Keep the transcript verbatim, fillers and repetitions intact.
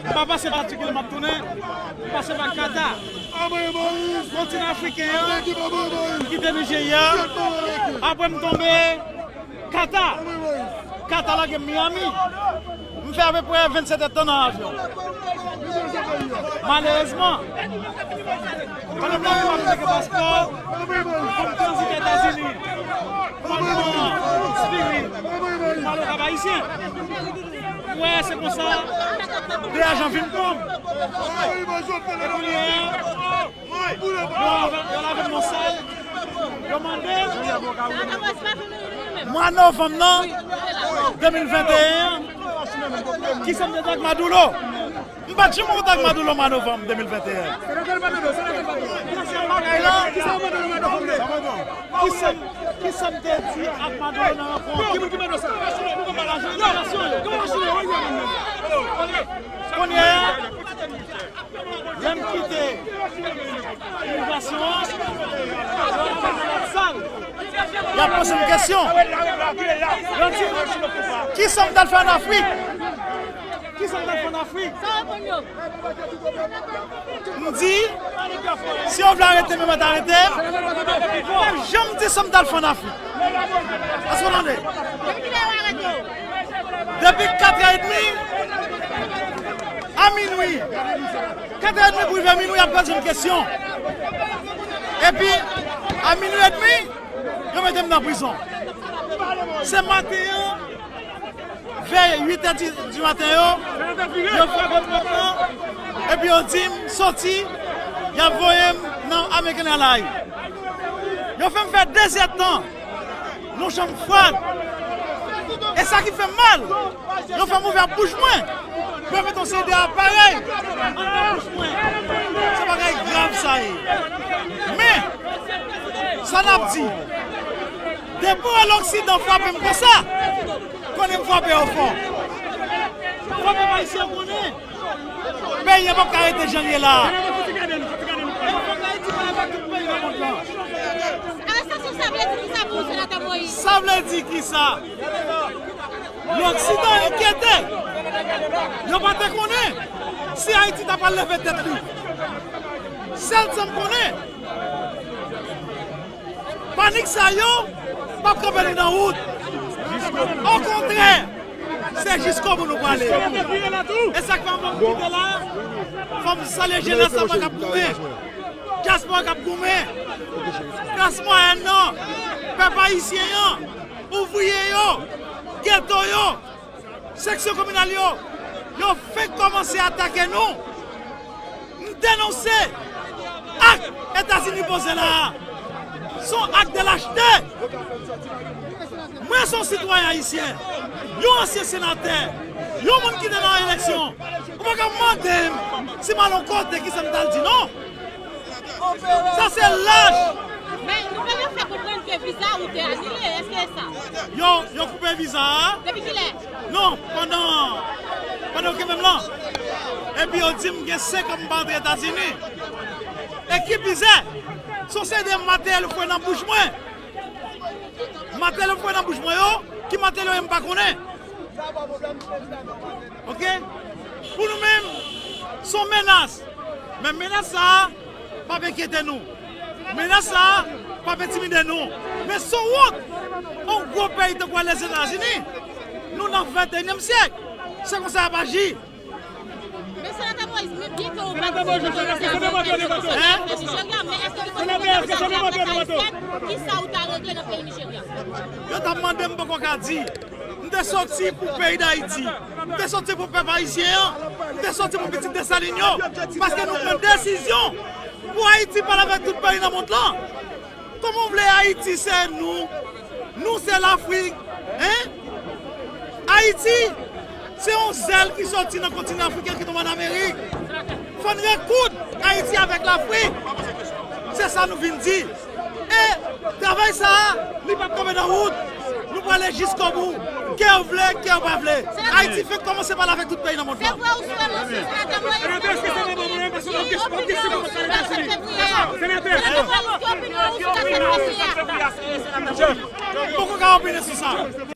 M pa pase pa Tiki, m ap tounen. M pase pa Kata. Kontinan afriken an, m kite Nijerya. Apre m tonbe Kata. Kata lage m Miami. M fè apeprè vennsèt èdtan nan avyon. Malerezman, pandan m ap chèche paspò pou m tranzite Etazini, m ap pran Spirit pou m al Okap Ayisyen. Wè, se konsa de ajan vin pran m. E kounye a, yo lave, yo lave m nan sal. Yo mande mwa novanm nan de mil venteyen an, kisa m te di ak Maduro. M pa t janm kontak Maduro mwa novanm de mil venteyen. Kisa, kisa m te di ak Maduro nan rankont? Kounye a, lè m kite imigrasyon an, y ap poze m kesyon. Yo di m, kisa m t al fè ann Afrik? Kisa m t al fè ann Afrik? M di, si yo vle arete m, yo mèt arete m. Yo pa janm di sa m t al fè ann Afrik. Èske w tande? Depi katrè edmi a minwi, katrè edmi pou rive minwi, y ap poze m kesyon. Epi, a minwi edmi, yo mete m nan prizon. Se maten an, vè uit è di, di maten yo, yo frape pòt lan, epi yo di m soti, y ap voye m nan American Airlines. Yo fè m fè de zèdtan nan yon chanm fwad. E sa ki fè m mal, yo fè m ouvè bouch mwen pou yo mete yon seri de aparèy anndan bouch mwen. Se bagay grav sa ye. Men, sa n ap di, depi w wè loksidan frape m konsa, konnen m frape yo fò. Fò pèp ayisyen konnen peyi a p ap ka rete jan l ye la a. Arèstasyon sa vle di kisa pou ou, Senatè Moïse? Sa vle di kisa? Loksidan enkyete. Yo pa te konnen si Ayiti ta pral leve tèt li. Sèl sa m konnen, panik sa yo p ap kanpe nou nan wout. Okontrè, se jiskobou nou prale. E sa k fè m kite la, fò m salye jenès la k ap goumen, dyaspora k ap goumen, klas mwayèn nan, pèp ayisyen an, ouvriye yo, geto yo, seksyon kominal yo, yo fenk kòmanse atake nou. M denonse ak Etazini poze la a. Se yon ak de lachte. Mwen se yon sitwayen ayisyen, yon ansyen senatè, yon moun ki te nan eleksyon. Ou pa ka mande m si m al yon kote kisa m t al di non. Sa se laj. Men nouvèl yo fè konprann ke viza ou te anile, èske e sa? Yo, yo koupe viza a. Depi kilè? Non, pandan, pandan yo kenbe m lan. Epi yo di m gen senk an m pa antre Etazini. E ki bizè, se yon seri de materyèl yo foure nan bouch mwen. Materyèl yo foure nan bouch mwen yo, ki materyèl yo ye m pa konnen. Oke? Pou nou menm, se yon menas. Men menas sa a, p ap enkyete nou. Menas sa a p ap entimide nou. Men se yon wont. Yon gwo peyi tankou Lèzetazini, nou nan venteyinyèm syèk. Se konsa y ap aji. Men Senatè Moïse, men byen ke ou pa t di nou kòmanse avèk kèk sitwayen Nijerya, men èske nou konn kòmanse avèk kèk Ayisyen, kisa ou ta regle nan peyi Nijerya? Yo t ap mande m, m poko ka di. M te soti pou peyi Dayiti. M te soti pou pèp ayisyen an. M te soti pou pitit Desalin yo. Paske nou pran desizyon pou Ayiti pale avèk tout peyi nan mond lan. Kòman w vle Ayiti se nou? Nou se Lafrik, en? Ayiti se yon zèl ki soti nan kontinan afriken ki tonbe ann Amerik. Fò n rekoud Ayiti avèk Lafrik. Se sa nou vin di. E travay sa a, li p ap kanpe nan wout. Nou prale jiskobou. Kè w vle, kè w pa vle. Ayiti fenk kòmanse pale avèk tout peyi nan mond lan. Se vre ou swe mwen sou Senatè Moïse? Senatè, èske se vre mwen menm? Paske w ap kesyon, w ap kesyon mwen sou Senatè. Senatè, ki opinyon ou sou Senatè Moïse a? Poko ka opine sou sa.